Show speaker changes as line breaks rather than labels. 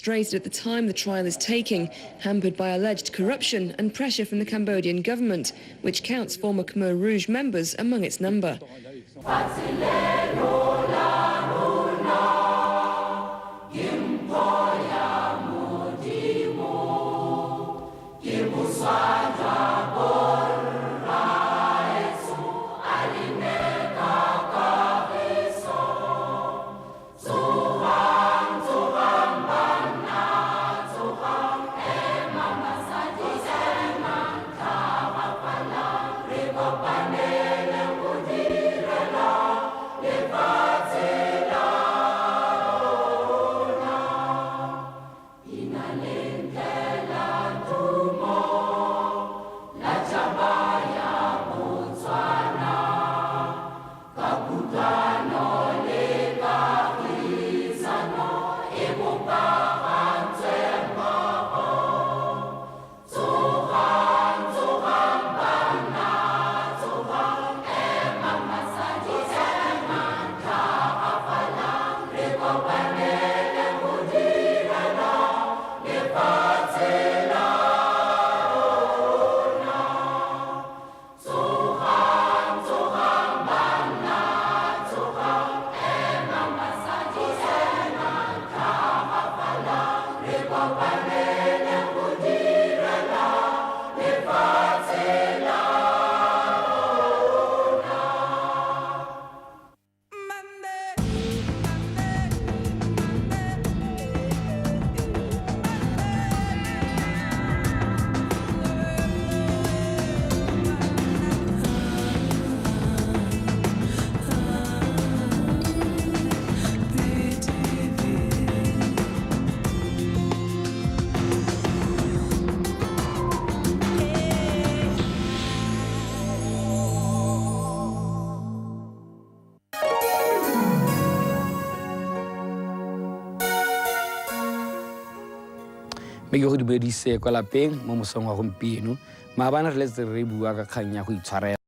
Frustrated at the time the trial is taking, hampered by alleged corruption and pressure from the Cambodian government, which counts former Khmer Rouge members among its number.
Mme ke go dumedise kwa lapeng mo mosong wa gompieno. Maabane re letse re bua ka kgang ya go itshwarela.